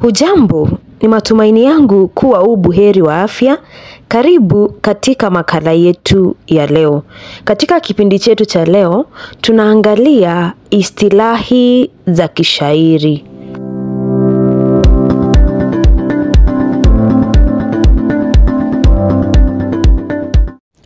Hujambo, ni matumaini yangu kuwa u buheri wa afya. Karibu katika makala yetu ya leo. Katika kipindi chetu cha leo, tunaangalia istilahi za kishairi.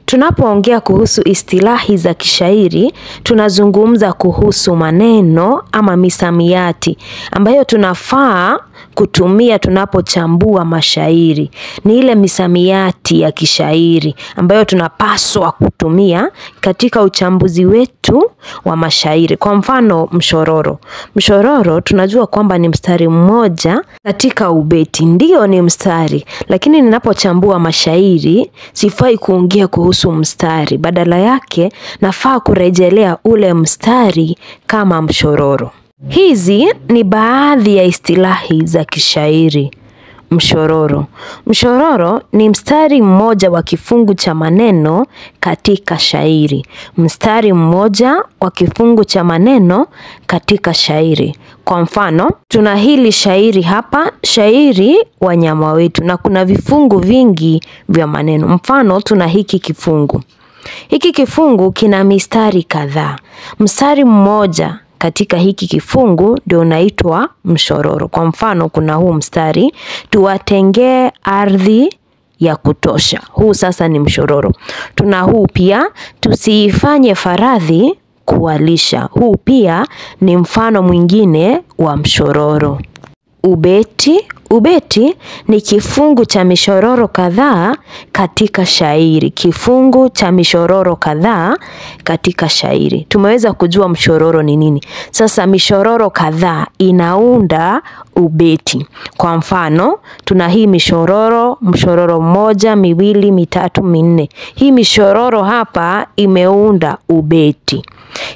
Tunapoongea kuhusu istilahi za kishairi, tunazungumza kuhusu maneno ama misamiati ambayo tunafaa kutumia tunapochambua mashairi. Ni ile misamiati ya kishairi ambayo tunapaswa kutumia katika uchambuzi wetu wa mashairi. Kwa mfano, mshororo. Mshororo tunajua kwamba ni mstari mmoja katika ubeti. Ndiyo ni mstari, lakini ninapochambua mashairi sifai kuongea kuhusu mstari. Badala yake nafaa kurejelea ule mstari kama mshororo. Hizi ni baadhi ya istilahi za kishairi. Mshororo. Mshororo ni mstari mmoja wa kifungu cha maneno katika shairi. Mstari mmoja wa kifungu cha maneno katika shairi. Kwa mfano, tuna hili shairi hapa, shairi wanyama wetu, na kuna vifungu vingi vya maneno. Mfano, tuna hiki kifungu. Hiki kifungu kina mistari kadhaa. Mstari mmoja katika hiki kifungu ndio unaitwa mshororo. Kwa mfano, kuna huu mstari, tuwatengee ardhi ya kutosha. Huu sasa ni mshororo. Tuna huu pia, tusiifanye faradhi kuwalisha. Huu pia ni mfano mwingine wa mshororo. Ubeti. Ubeti ni kifungu cha mishororo kadhaa katika shairi. Kifungu cha mishororo kadhaa katika shairi. Tumeweza kujua mshororo ni nini. Sasa mishororo kadhaa inaunda ubeti. Kwa mfano, tuna hii mishororo, mshororo moja, miwili, mitatu, minne. Hii mishororo hapa imeunda ubeti.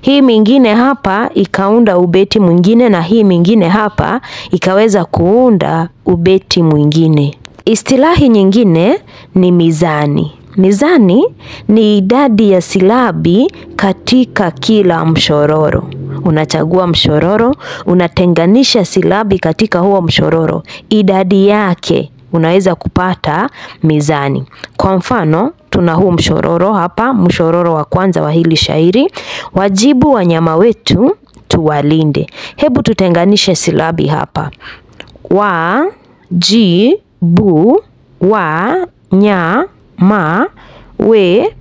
Hii mingine hapa ikaunda ubeti mwingine, na hii mingine hapa ikaweza kuunda ubeti mwingine. Istilahi nyingine ni mizani. Mizani ni idadi ya silabi katika kila mshororo. Unachagua mshororo, unatenganisha silabi katika huo mshororo, idadi yake unaweza kupata mizani. Kwa mfano, tuna huu mshororo hapa, mshororo wa kwanza wa hili shairi, wajibu wanyama wetu tuwalinde. Hebu tutenganishe silabi hapa. Wa, ji, bu, wa, nya, ma, we,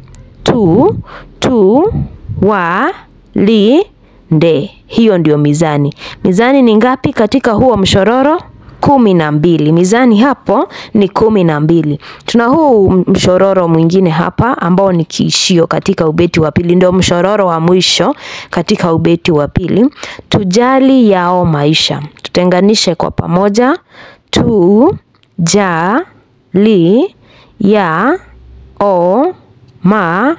tu, tu, wa, li, nde. Hiyo ndio mizani. Mizani ni ngapi katika huo mshororo? 12. Mizani hapo ni 12. Tuna huu mshororo mwingine hapa ambao ni kiishio katika ubeti wa pili, ndio mshororo wa mwisho katika ubeti wa pili. Tujali yao maisha. Tutenganishe kwa pamoja. Tu, ja, li, ya, o, ma,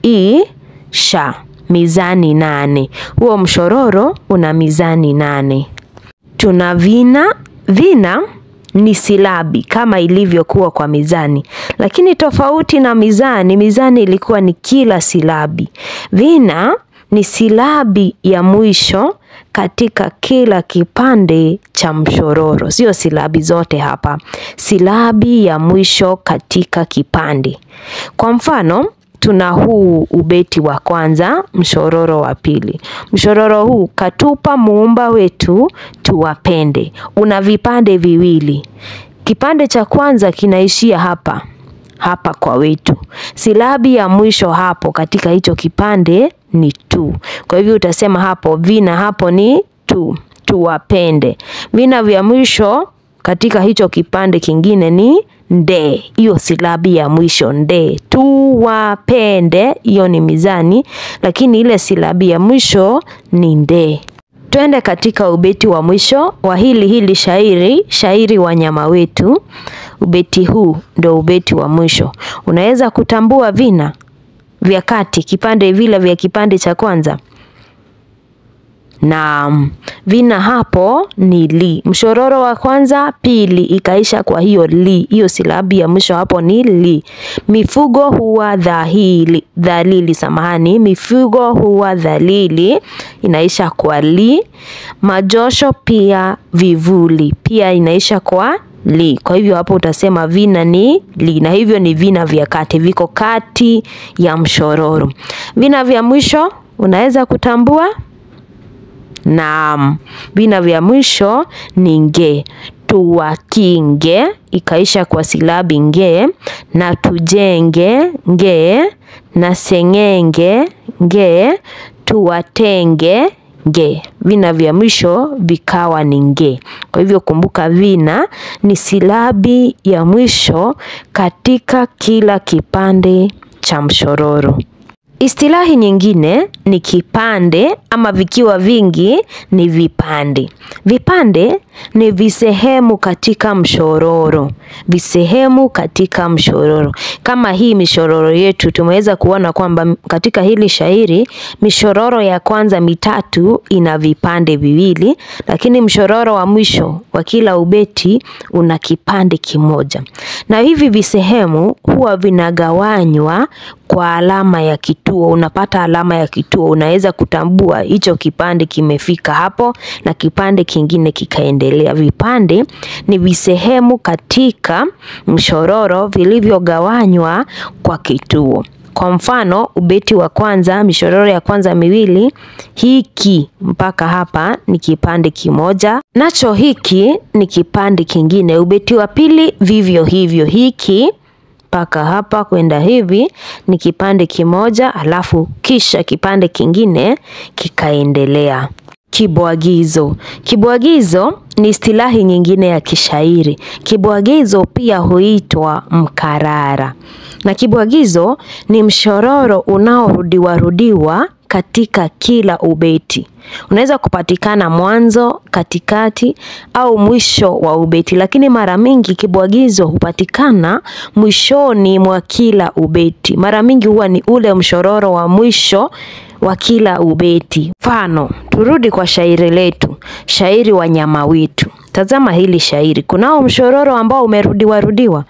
i, sha. Mizani 8. Huo mshororo una mizani 8. Tuna vina. Vina ni silabi kama ilivyokuwa kwa mizani, lakini tofauti na mizani, mizani ilikuwa ni kila silabi. Vina ni silabi ya mwisho katika kila kipande cha mshororo. Sio silabi zote hapa, silabi ya mwisho katika kipande. Kwa mfano, tuna huu ubeti wa kwanza, mshororo wa pili. Mshororo huu, katupa muumba wetu tuwapende, una vipande viwili. Kipande cha kwanza kinaishia hapa, hapa kwa wetu. Silabi ya mwisho hapo katika hicho kipande ni tu. Kwa hivyo utasema hapo vina hapo ni tu, tuwapende. Vina vya mwisho katika hicho kipande kingine ni nde. Hiyo silabi ya mwisho nde, tuwapende, hiyo ni mizani, lakini ile silabi ya mwisho ni nde. Twende katika ubeti wa mwisho wa hili shairi, shairi wanyama wetu. Ubeti huu ndio ubeti wa mwisho. Unaweza kutambua vina vya kati, kipande vile vya kipande cha kwanza. Naam, vina hapo ni li. Mshororo wa kwanza, pili, ikaisha kwa hiyo li. Hiyo silabi ya mwisho hapo ni li. Mifugo huwa dhahili, dhalili, samahani. Mifugo huwa dhalili, inaisha kwa li. Majosho pia vivuli, pia inaisha kwa li. Kwa hivyo hapo utasema vina ni li, na hivyo ni vina vya kati, viko kati ya mshororo. Vina vya mwisho unaweza kutambua? Naam, vina vya mwisho ni nge. Tuwakinge, ikaisha kwa silabi nge, na tujenge nge, na sengenge nge, tuwatenge nge. Vina vya mwisho vikawa ni nge. Kwa hivyo kumbuka, vina ni silabi ya mwisho katika kila kipande cha mshororo. Istilahi nyingine ni kipande, ama vikiwa vingi ni vipande. Vipande ni visehemu katika mshororo. Visehemu katika mshororo. Kama hii mishororo yetu tumeweza kuona kwamba katika hili shairi mishororo ya kwanza mitatu ina vipande viwili, lakini mshororo wa mwisho wa kila ubeti una kipande kimoja. Na hivi visehemu huwa vinagawanywa kwa alama ya kituo. Unapata alama ya kituo, unaweza kutambua hicho kipande kimefika hapo na kipande kingine kikaendelea. Vipande ni visehemu katika mshororo vilivyogawanywa kwa kituo. Kwa mfano, ubeti wa kwanza, mishororo ya kwanza miwili, hiki mpaka hapa ni kipande kimoja, nacho hiki ni kipande kingine. Ubeti wa pili vivyo hivyo, hiki mpaka hapa kwenda hivi ni kipande kimoja, alafu kisha kipande kingine kikaendelea. Kibwagizo. Kibwagizo ni istilahi nyingine ya kishairi. Kibwagizo pia huitwa mkarara. Na kibwagizo ni mshororo unaorudiwa rudiwa katika kila ubeti. Unaweza kupatikana mwanzo, katikati au mwisho wa ubeti, lakini mara mingi kibwagizo hupatikana mwishoni mwa kila ubeti. Mara mingi huwa ni ule mshororo wa mwisho wa kila ubeti. Mfano, turudi kwa shairi letu, shairi Wanyama Wetu. Tazama hili shairi, kunao mshororo ambao umerudiwa rudiwa.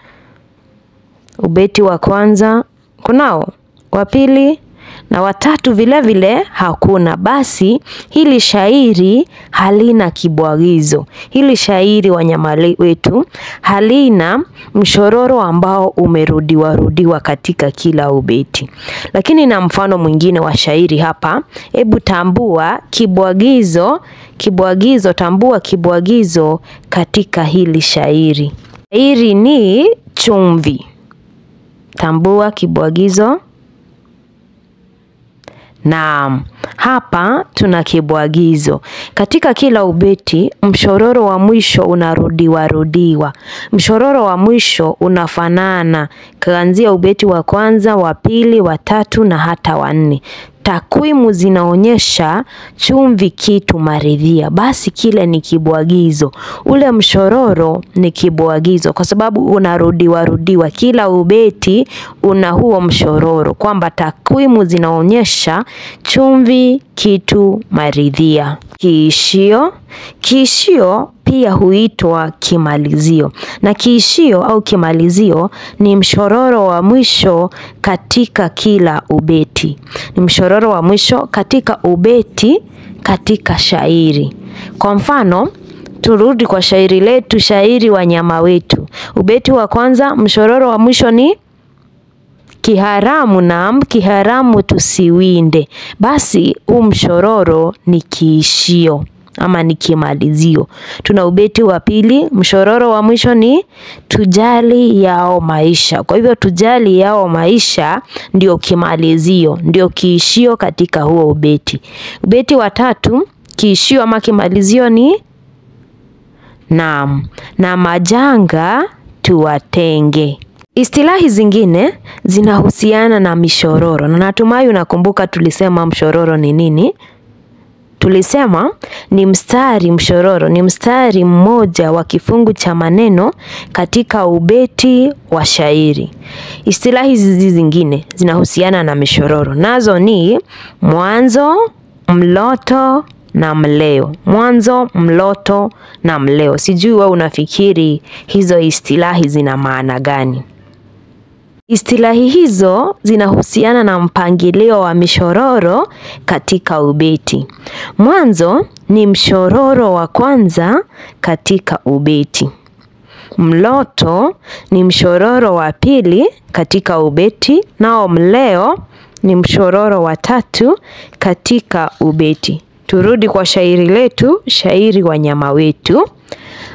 Ubeti wa kwanza kunao, wa pili na watatu vile vile hakuna. Basi hili shairi halina kibwagizo. Hili shairi Wanyama Wetu halina mshororo ambao umerudiwa rudiwa katika kila ubeti. Lakini na mfano mwingine wa shairi hapa, hebu tambua kibwagizo, kibwagizo, tambua kibwagizo katika hili shairi. Shairi ni chumvi. Tambua kibwagizo. Naam, hapa tuna kibwagizo. Katika kila ubeti, mshororo wa mwisho unarudiwa rudiwa. Mshororo wa mwisho unafanana kuanzia ubeti wa kwanza, wa pili, wa tatu na hata wa nne. Takwimu zinaonyesha chumvi kitu maridhia. Basi kile ni kibwagizo. Ule mshororo ni kibwagizo kwa sababu unarudiwa rudiwa. Kila ubeti una huo mshororo kwamba takwimu zinaonyesha chumvi kitu maridhia. Kiishio. Kiishio pia huitwa kimalizio. Na kiishio au kimalizio ni mshororo wa mwisho katika kila ubeti. Ni mshororo wa mwisho katika ubeti katika shairi. Kwa mfano, turudi kwa shairi letu, shairi Wanyama Wetu. Ubeti wa kwanza, mshororo wa mwisho ni kiharamu. Naam, kiharamu tusiwinde. Basi huu mshororo ni kiishio ama ni kimalizio. Tuna ubeti wa pili, mshororo wa mwisho ni tujali yao maisha. Kwa hivyo tujali yao maisha ndio kimalizio, ndio kiishio katika huo ubeti. Ubeti wa tatu, kiishio ama kimalizio ni naam, na majanga tuwatenge. Istilahi zingine zinahusiana na mishororo, na natumai unakumbuka tulisema mshororo ni nini. Tulisema ni mstari, mshororo ni mstari mmoja wa kifungu cha maneno katika ubeti wa shairi. Istilahi hizi zingine zinahusiana na mishororo, nazo ni mwanzo, mloto na mleo. Mwanzo, mloto na mleo. Sijui wewe unafikiri hizo istilahi zina maana gani? Istilahi hizo zinahusiana na mpangilio wa mishororo katika ubeti. Mwanzo ni mshororo wa kwanza katika ubeti. Mloto ni mshororo wa pili katika ubeti, nao mleo ni mshororo wa tatu katika ubeti. Turudi kwa shairi letu, shairi Wanyama Wetu.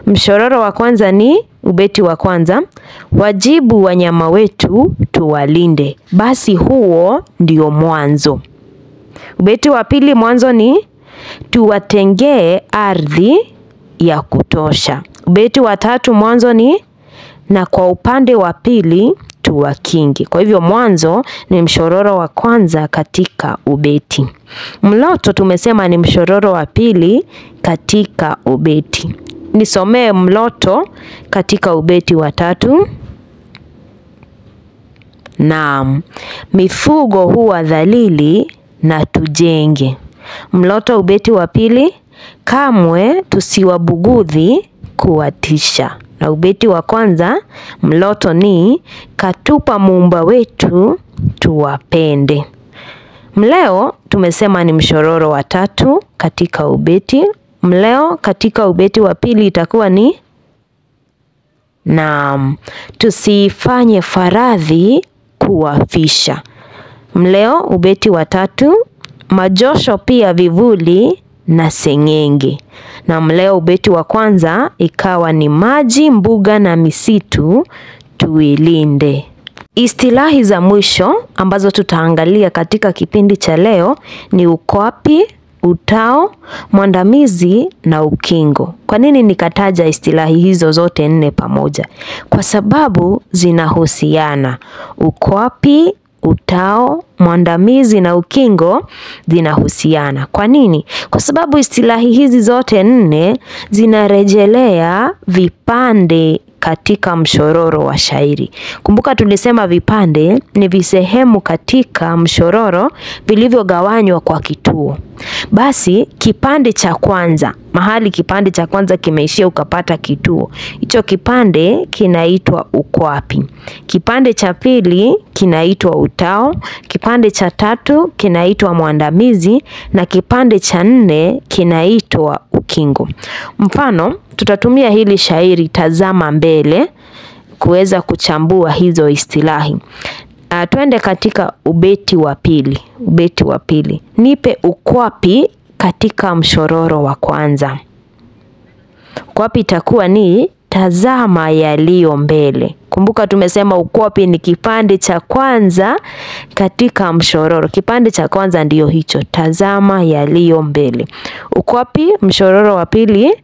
Mshororo wa kwanza ni ubeti wa kwanza, wajibu wanyama wetu tuwalinde. Basi huo ndio mwanzo. Ubeti wa pili mwanzo ni tuwatengee ardhi ya kutosha. Ubeti wa tatu mwanzo ni na kwa upande wa pili tuwakinge. Kwa hivyo mwanzo ni mshororo wa kwanza katika ubeti. Mloto tumesema ni mshororo wa pili katika ubeti. Nisomee mloto katika ubeti wa tatu. Naam, mifugo huwa dhalili na tujenge. Mloto ubeti wa pili, kamwe tusiwabugudhi kuwatisha. Na ubeti wa kwanza mloto ni katupa muumba wetu tuwapende. Mleo tumesema ni mshororo wa tatu katika ubeti. Mleo katika ubeti wa pili itakuwa ni naam, tusifanye faradhi kuwafisha. Mleo ubeti wa tatu, majosho pia vivuli na sengenge. Na mleo ubeti wa kwanza ikawa ni maji, mbuga na misitu tuilinde. Istilahi za mwisho ambazo tutaangalia katika kipindi cha leo ni ukwapi, utao, mwandamizi na ukingo. Kwa nini nikataja istilahi hizo zote nne pamoja? Kwa sababu zinahusiana. Ukwapi, utao, mwandamizi na ukingo zinahusiana. Kwa nini? Kwa sababu istilahi hizi zote nne zinarejelea vipande katika mshororo wa shairi. Kumbuka tulisema vipande ni visehemu katika mshororo vilivyogawanywa kwa kituo. Basi kipande cha kwanza, mahali kipande cha kwanza kimeishia ukapata kituo, hicho kipande kinaitwa ukwapi. Kipande cha pili kinaitwa utao, kipande cha tatu kinaitwa mwandamizi na kipande cha nne kinaitwa ukingo. Mfano, tutatumia hili shairi Tazama Mbele kuweza kuchambua hizo istilahi. Twende katika ubeti wa pili. Ubeti wa pili. Nipe ukwapi katika mshororo wa kwanza. Ukwapi itakuwa ni tazama yaliyo mbele. Kumbuka tumesema ukwapi ni kipande cha kwanza katika mshororo. Kipande cha kwanza ndiyo hicho, tazama yaliyo mbele. Ukwapi mshororo wa pili,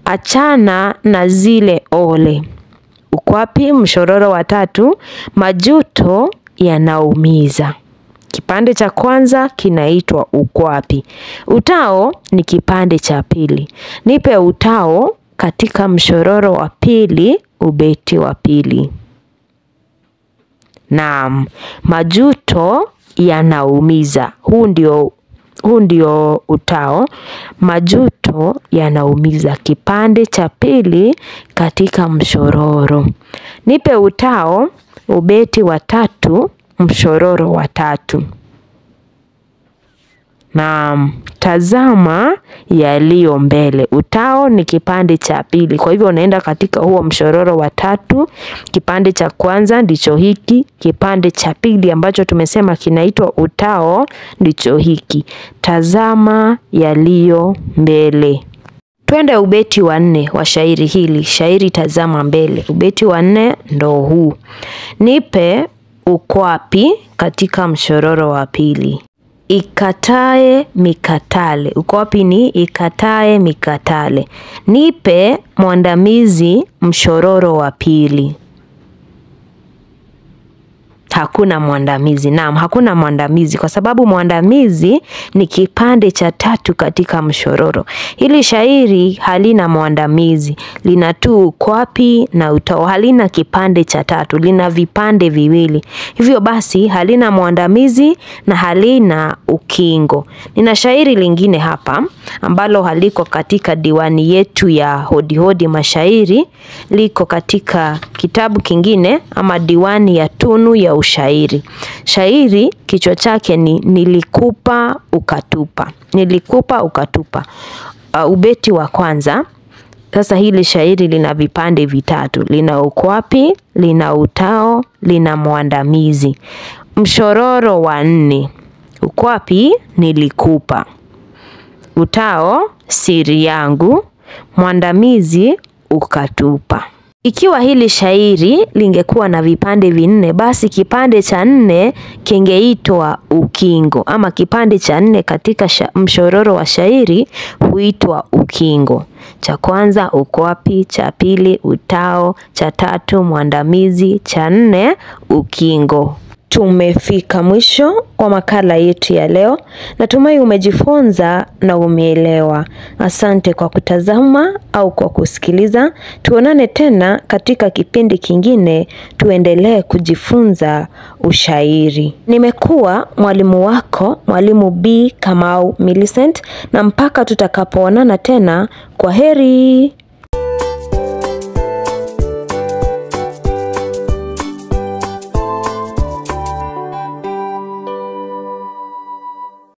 achana na zile ole. Ukwapi mshororo wa tatu, majuto yanaumiza. Kipande cha kwanza kinaitwa ukwapi. Utao ni kipande cha pili. Nipe utao katika mshororo wa pili, ubeti wa pili. Naam, majuto yanaumiza. Huu ndio utao. Majuto yanaumiza, kipande cha pili katika mshororo. Nipe utao ubeti wa tatu, mshororo wa tatu. Naam, tazama yaliyo mbele. Utao ni kipande cha pili. Kwa hivyo unaenda katika huo mshororo wa tatu. Kipande cha kwanza ndicho hiki, kipande cha pili ambacho tumesema kinaitwa utao ndicho hiki. Tazama yaliyo mbele. Twende ubeti wa nne wa shairi hili, shairi Tazama Mbele. Ubeti wa nne ndo huu. Nipe ukwapi katika mshororo wa pili. Ikatae mikatale. Ukwapi ni ikatae mikatale. Nipe mwandamizi mshororo wa pili. Hakuna mwandamizi. Naam, hakuna mwandamizi kwa sababu mwandamizi ni kipande cha tatu katika mshororo. Hili shairi halina mwandamizi, lina tu ukwapi na utao, halina kipande cha tatu, lina vipande viwili. Hivyo basi halina mwandamizi na halina ukingo. Nina shairi lingine hapa ambalo haliko katika diwani yetu ya Hodi Hodi Mashairi, liko katika kitabu kingine ama diwani ya Tunu ya Ushairi. Shairi kichwa chake ni Nilikupa Ukatupa. Nilikupa Ukatupa. Ubeti wa kwanza. Sasa hili shairi lina vipande vitatu. Lina ukwapi, lina utao, lina mwandamizi. Mshororo wa 4. Ukwapi, nilikupa. Utao, siri yangu. Mwandamizi, ukatupa. Ikiwa hili shairi lingekuwa na vipande vinne, basi kipande cha 4 kingeitwa ukingo, ama kipande cha 4 katika mshororo wa shairi huitwa ukingo. Cha kwanza ukwapi, cha pili utao, cha tatu mwandamizi, cha 4 ukingo. Tumefika mwisho wa makala yetu ya leo. Natumai umejifunza na umeelewa. Asante kwa kutazama au kwa kusikiliza. Tuonane tena katika kipindi kingine, tuendelee kujifunza ushairi. Nimekuwa mwalimu wako, Mwalimu B Kamau Millicent, na mpaka tutakapoonana tena, kwa heri.